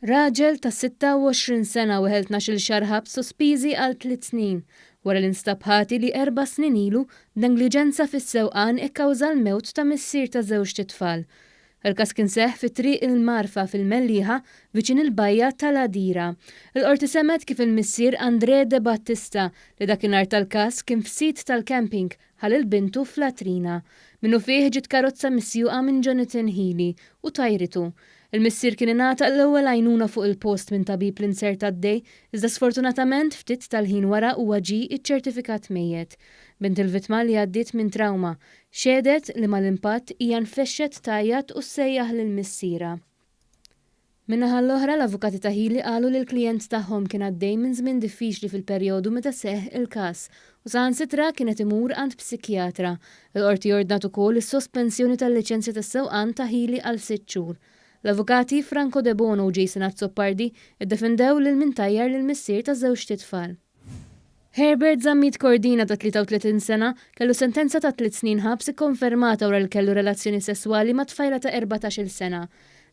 Raġel ta' 26 sena weħel 12-il xahar ħabs sospiżi għal tliet snin wara li nstab ħati li erba' snin ilu b'negliġenza fis-sewqan ikkawża l-mewt ta' missier ta' żewġt itfal. Il-każ kien seħħ fi Triq il-Marfa fil-Mellieħa viċin il-bajja tal-Għadira. Il-Qorti semgħet kif il-missier André De Battista li dakinhar tal-każ kien f'sit tal-camping ħa lil bintu f'latrina. Minnufih ġiet karozza misjuqa minn Jonathan Healy u tajritu. Il-missier kien ingħata l-ewwel għajnuna fuq il-post minn tabib li nzerta għaddej, iżda sfortunatament ftit tal-ħin wara huwa ġie iċċertifikat mejjet. Bint il-vittma li għaddiet minn trawma, xehdet li mal-impatt hija nfexxet tgħajjat u ssejjaħ lil missierha. Min-naħa l-oħra, l-avukati ta' Healy qalu li l-klijent tagħhom kien għaddej minn żmien diffiċli fil-perjodu meta seħħ il-każ u saħansitra kien qed imur għand psikjatra. Il-Qorti ordnat ukoll is-sospensjoni tal-liċenzja tas-sewqan ta' Healy għal sitt xhur. L-avukati Franco Debono u Jason Azzopardi ddefendew lil min tajjar lill-missier ta' żewġt itfal. Herbert Zammit Cordina ta' 33 sena kellu sentenza ta' tliet snin ħabs ikkonfermata wara li kellu relazzjoni sesswali ma' tfajla ta' 14-il sena.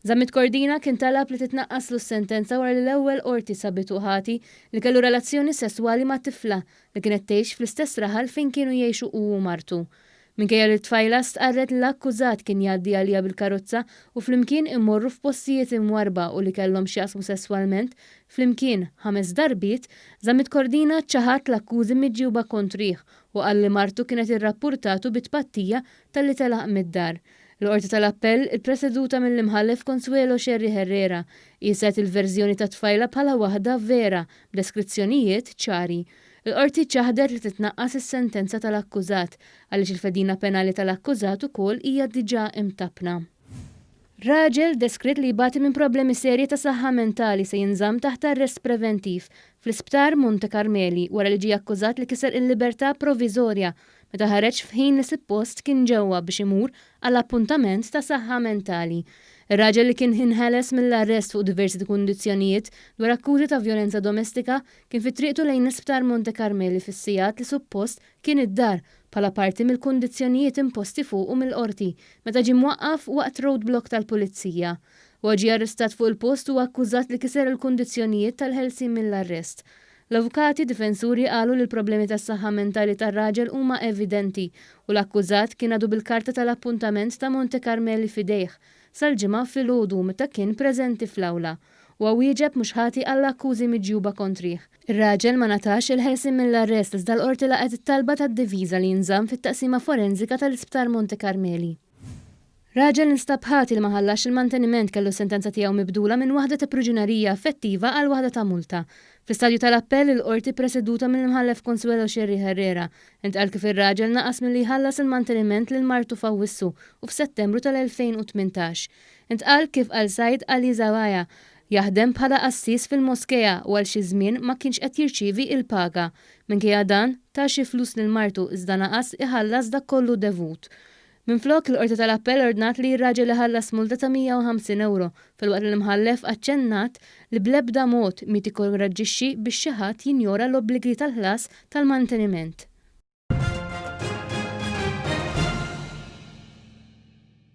Zammit Cordina kien talab li titnaqqaslu s-sentenza wara li l-ewwel Qorti sabitu ħati li kellu relazzjoni sesswali ma' tifla li kienet tgħix fl-istess raħal fejn kienu jgħixu hu u martu. Minkejja li t-tfajla stqarret li l-akkużat kien jgħaddi għaliha bil-karozza u flimkien imorru f'postijiet imwarrba u li kellhom x'jaqsmu sesswalment flimkien ħames darbiet, Zammit Cordina ċaħad l-akkużi miġjuba kontrih u qal li martu kienet irrappurtatu bi tpattija talli telaq mid-dar. Il-Qorti tal-Appell, ippreseduta mill-Imħallef Consuelo Scerri Herrera, qieset il-verżjoni tat-tfajla bħala waħda vera b'deskrizzjonijiet ċari. Il-Qorti ċaħdet li titnaqqas is-sentenza tal-akkużat għaliex il-fedina penali tal-akkużat ukoll hija diġà imtappna. Raġel deskritt li jbati minn problemi serji ta' saħħa mentali se jinżamm taħt arrest preventiv fl-Isptar Monte Carmeli wara li ġie akkużat li kiser il-libertà proviżorja meta ħareġ f'ħin li sippost kien ġewwa biex imur għal appuntament ta' saħħa mentali. Ir-raġel li kien inħeles mill-arrest fuq diversi kundizzjonijiet dwar akkużi ta' vjolenza domestika Kien fi triqtu lejn l-Isptar Monte Carmeli fis-sigħat li suppost kien id-dar bħala parti mill-kundizzjonijiet imposti fuqu mill-Qorti meta ġie mwaqqaf waqt roadblock tal-Pulizija. Huwa ġie arrestat fuq il-post u akkużat li kiser il-kundizzjonijiet tal-ħelsien mill-arrest. L-avukati difensuri qalu li l-problemi tas-saħħa mentali tar-raġel huma evidenti u l-akkużat kien għadu bil-karta tal-appuntament ta' Monte Carmeli f'idejh sal-Ġimgħa filgħodu meta kien preżenti fl-awla. Huwa wieġeb mhux ħati għall-akkużi miġjuba kontrih. Ir-raġel ma ngħatax il-ħelsien mill-arrest iżda l-Qorti laqgħet it-talba tad-difiża li jinżamm fit-Taqsima Forensika tal-Isptar Monte Carmeli. Raġel li nstab ħati li ma ħallasx il-manteniment kellu s-sentenza tiegħu mibdula minn waħda ta' pruġunerija effettiva għal waħda ta' multa. Fl-istadju tal-appell, il-Qorti ppreseduta mill-Imħallef Consuelo Scerri Herrera, intqal kif ir-raġel naqas milli jħallas il-manteniment lil martu f'Awwissu u f'Settembru tal-2018. Intqal kif Al Said Ali Zawaya jaħdem bħala qassis fil-moskea u għal xi żmien ma kienx qed jirċievi il-paga. Minkejja dan, ta xi flus lil martu iżda naqas iħallas dak kollu devut. Minflok, il-Qorti tal-Appell ordnat li r-raġel iħallas multa ta' 150 ewro, filwaqt li l-Imħallef aċċennat li bl-ebda mod mhi tikkoraġġixxi biex xi ħadd jinjora l-obbligi tal-ħlas tal-manteniment.